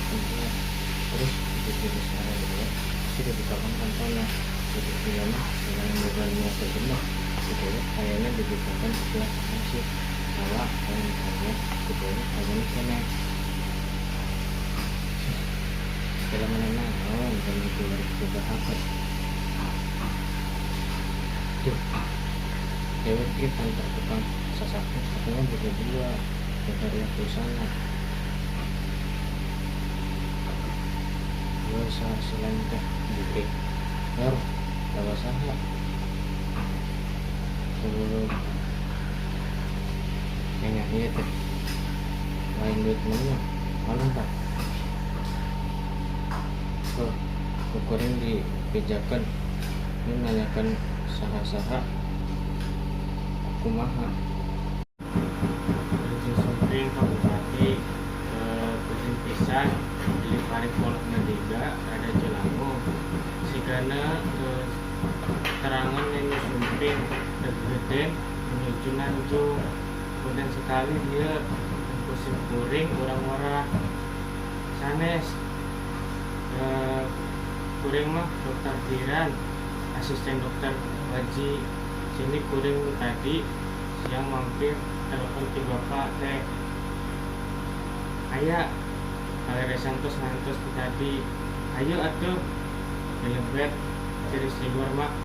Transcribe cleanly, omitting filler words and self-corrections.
Iya. Terus bikin saya ya tidak dibukakan kantongnya jadi dia mah dengan boga niat mah gitu ya, kayaknya dibukakan pihak masih bahwa kayak misalnya gitu ya, kayaknya kena dalam mana naon dan itu harus coba apa tuh dewek ieu pantar tukang sasakit katanya beda dua dari busana dua selain teh burik yor tawa saha sebelum kayaknya iya teh lain duit mana malu tak ke kuring dibejakan ini nanyakan saha-saha kumaha. Wilujeng sumping, Pak Bupati. Pusing pisan bilih paring kolotna dega rada jelango sigana terangan yang sumping gede menuju Nanjung. Kemudian sekali dia pusing kuring orang-orang sanes, kuring mah dokter Diran, asisten dokter Waji sini. Kuring tadi siang mampir telepon ke bapak teh aya kaleresan tos ngantos tadi. Ayo atuh dilebet, tiris libur mah.